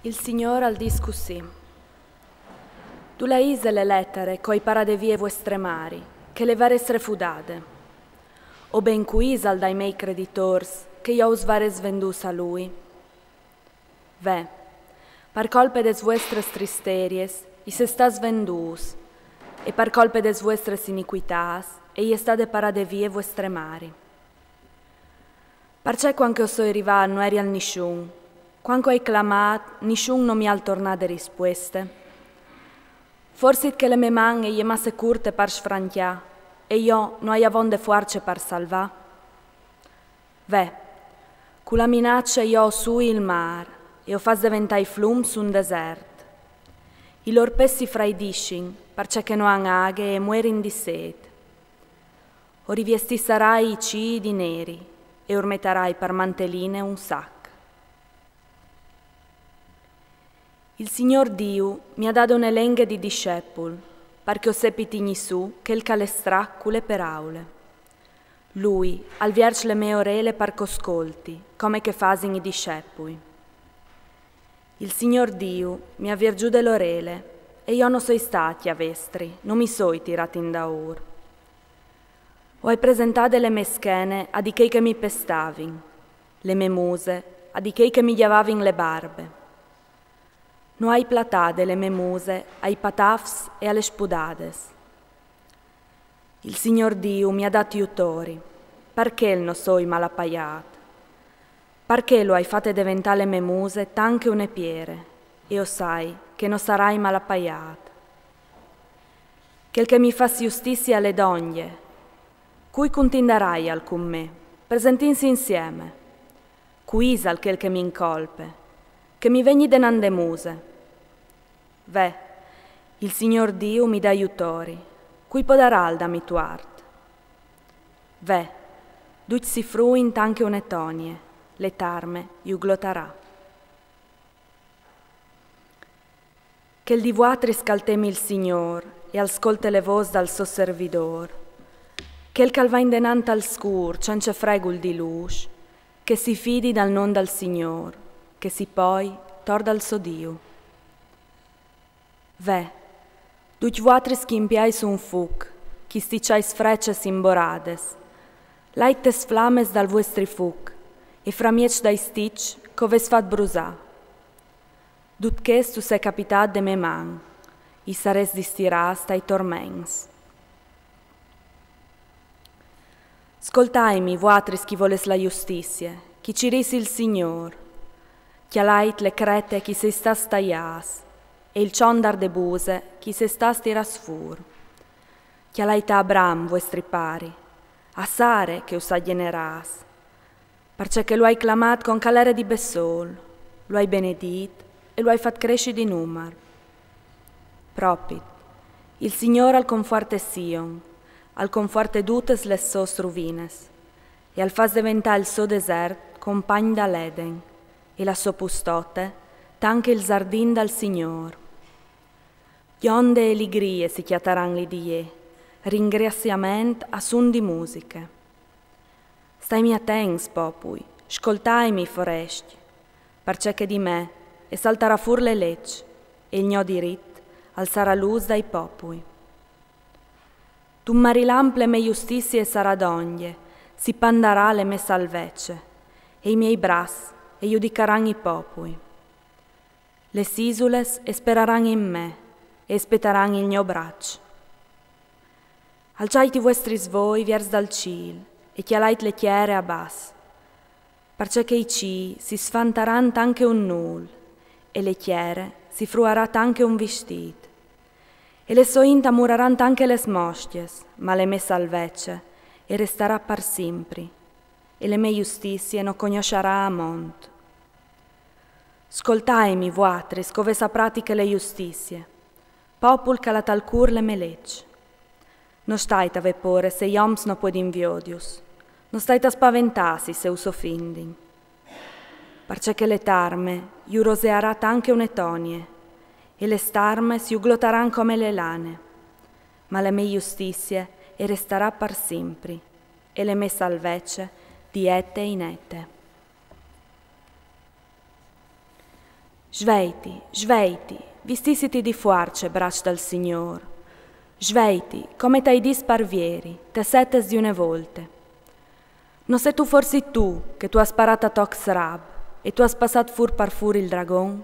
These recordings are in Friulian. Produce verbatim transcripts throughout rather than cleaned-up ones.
Il Signôr al dîs cussì: Dulà ise le letare che o ai parade vie vuestre mari, che le vares refudade? O ben, cui isal dai mei creditôrs che jo us vares vendûts a lui? Ve, par colpe des vuestris tristeries, i sês stâts vendûts, e par colpe des vuestris iniquitâts e je stade parade vie vuestre mari. Parcè cuant che o soi rivât no erial nissun? Cuant che o ai clamât, nissun no mi al tornà de rispueste? Forsit che le mê man e je masse curte par sfrancjâ, e jo no ai avonde fuarce par salvâ? Ve, cu la minace jo o sui il mâr, e o fâs deventâ i flums un desert. I lôr pes si fraidissin, parcè che no àn aghe e muerin di sêt. O riviestisarai i cîi di neri, e ur metarai par manteline un sac. Il Signôr Diu mi à dade une lenghe di discepul, par che o sepi tignî sù chel che al è strach cu le peraule. Lui al vierç le mê orele par che o scolti, come che fasin i discepui. Il Signôr Diu mi à vierçude l'orele, e jo no soi stât cjavestri, no mi soi tirât indaûr. O ai presentade le mê schene a di chei che mi pestavin, le mê muse a di chei che mi gjavavin le barbe. No ai platade le mê muse ai patafs e a les pudades. Il Signôr Diu mi à dât jutori, par chel no soi malapaiât. Par chel o ai fate deventâ le mê muse tant che une piere, e o sai che no sarai malapaiât. Chel che mi fâs justizie al è dongje. Cui cuntindaraial cun me? Presentìnsi insieme. Cui isal chel che mi incolpe? Che mi vegni denant de muse. Ve, il Signôr Diu mi dà jutori, cui podarâl dâmi tuart? Ve, ducj si fruin tant che une tonie, le tarme ju glotarà. Chel di vuatris che al temi il Signôr e al scolte le vôs dal so servidôr, chel che al va indenant al scûr cence fregul di lûs, che si fidi dal non dal Signôr, che si poi tor dal so Diu. Ve, ducj vuatris che impiais un fuc, che stiçais freces imborades, lait tes flames dal vuestri fuc, e framieç dai stiçs che o vês fat brusâ. Dut chest us è capitât de mê man, i sarês distirâts tai torments. Scoltaimi, vuatris chi volês la justizie, chi cirîs il Signôr. Cjalait le crete chi sês stâts taiâts, e il çondar de buse chi sês stâts tirâts fûr. Cjalait a Abram, vuestri pari, a Sare che us à gjenerâts, parcè che lu ai clamât cuant che al jere di bessôl, lu ai benedît e lu ai fat cressi di numar. Propit, il Signôr al confuarte Sion, al confuarte dutis les sôs ruvines, e al fâs deventâ il so desert compagn dal Eden, e la sô pustote tant che il zardin dal Signôr. Gjonde e ligrie si cjataran li di jê, ringraciament a sun di musiche. Staimi atents, popui, scoltaimi, forescj, parcè che di me e saltarà fûr le leç, e il gno dirit al sarà lûs dai popui. D'un marilamp le mê justizie e sarà dongje, si pandarà le mê salvece, e i miei braçs e judicaran i popui. Les isules e speraran in me, e e spetaran il gno braç. Alçait i vuestris voi viers dal cîl, e cjalait le tiere a bas, parcè che i cîi si sfantaran tant che un nûl, e le tiere si fruarà tant che un vistît, e le sô int a muraran tant che les moscjes, ma le mê salvece e restarà par simpri, e le mê justizie no cognossarà a mont. Scoltaimi, vuatris, che o vês a pratiche le justizie, popul che al à tal cûr le mê leç. No stait a vê pôre se i oms no puedin viodius, no stait a spaventâsi se us ofindin. Parcè che le tarme ju rosearà tant che une tonie, e les tarmes ju glotaran come le lane, ma le mê justizie e restarà par simpri, e le mê salvece di ete in ete. Sveiti, sveiti, vistìsiti di fuarce, braç dal Signôr. Sveiti, come tai dîs par vieri, te setes di une volte. No sêstu forsit tu che tu âs parât a tocs Rahab e tu âs passât fûr par fûr il dragon?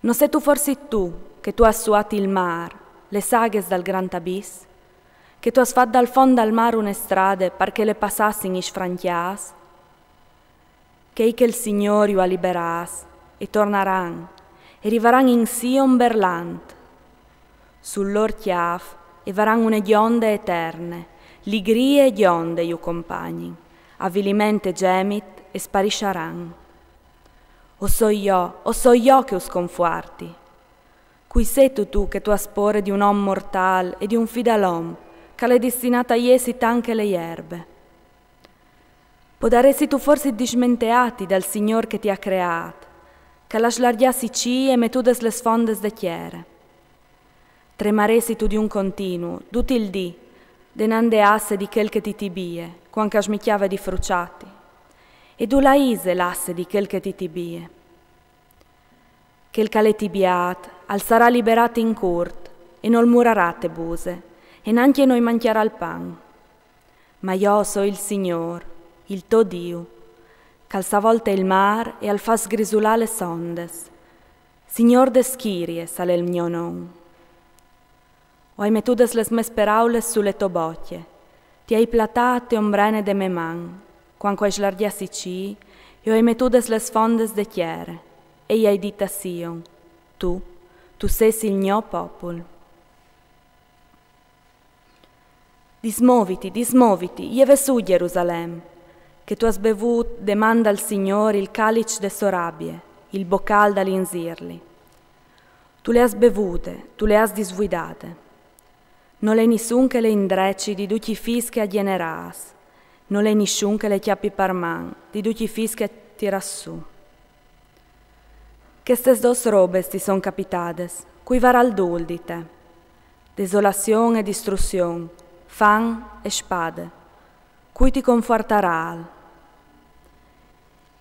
No sêstu forsit tu che tu âs suat il mâr, les aghes dal grant abìs? Che tu âs fat dal font dal mâr une strade par che le passassin i sfrancjâts? Chei che il Signôr ju à liberâts e tornaran e rivaran in Sion berlant. Sul lôr cjâf e varan une gjonde eterne, ligrie e gjonde ju compagnin, aviliment e gemit e sparissaran. O soi jo, o soi jo che us confuarti. Cui sêstu tu che tu âs pôre di un om mortâl e di un fi dal om, che al è destinât a jessi tant che le jerbe? Podaressistu forsit dismenteâti dal Signôr che ti à creât, che al à slargjât i cîi e metudes les fondes de tiere? Tremaressistu di un continuu, dut il dì, denant de asse di chel che ti tibie, cuant che al smicjave di fruçâti. E dulà ise l'asse di chel che ti tibie? Chel che al è tibiât al sarà liberât in curt e nol murarà te buse, e nancje no i mancjarà il pan. Ma jo o soi il Signôr, il to Diu, che al savolte il mâr e al fâs sgrisulâ les ondes. Signôr des schiries al è il gno non. O ai metudes les mês peraules su le tô bocje, ti ai platât te ombrene de mê man, cuant che o ai slargjât i cîi e o ai metudes les fondes de tiere, e i ai dit a Sion: Tu, tu sês il gno popul. Dismoviti, dismoviti, jeve sù, Gjerusalem, che tu âs bevût de man dal Signôr il caliç de sô rabie, il bocâl dal inzirli. Tu le âs bevude, tu le âs disvuidade. Nol è nissun che le indreci di ducj i fîs che e à gjenerâts, nol è nissun che le cjapi par man di ducj i fîs che e à tirât sù. Chestes dôs robes ti son capitades, cui varà il dûl di te? Desolazion e distruzion, fam e spade, cui ti confuartarà?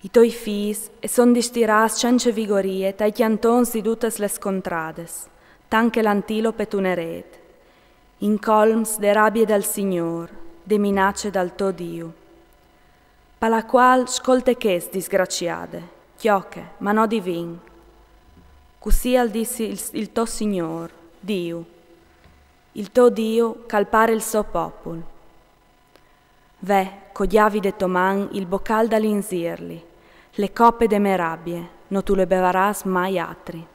I toi fîs e son distirâts cence vigorie tai cjantons di dutis les contrades, tant che l'antilope tunerêt, in colms de rabie dal Signôr, de minace dal to Diu. Par la cuâl scolte chest, disgraciade, cjoche, ma no di vin. Cussì al dîs il, il to Signôr, Diu, il to Diu che al pare il so popul. Ve, che o gjavi de tô man il bocâl dal inzirli, le cope de mê rabie, no tu le bevarâs mai altri.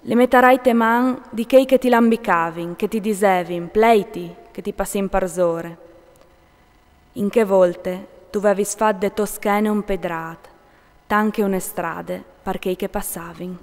Le metarai te man di chei che ti lambicavin, che ti disevin: pleiti, che ti passin parsore. In chê volte tu vevis fat de tô schene un pedrât, tant che une strade par chei che passavin.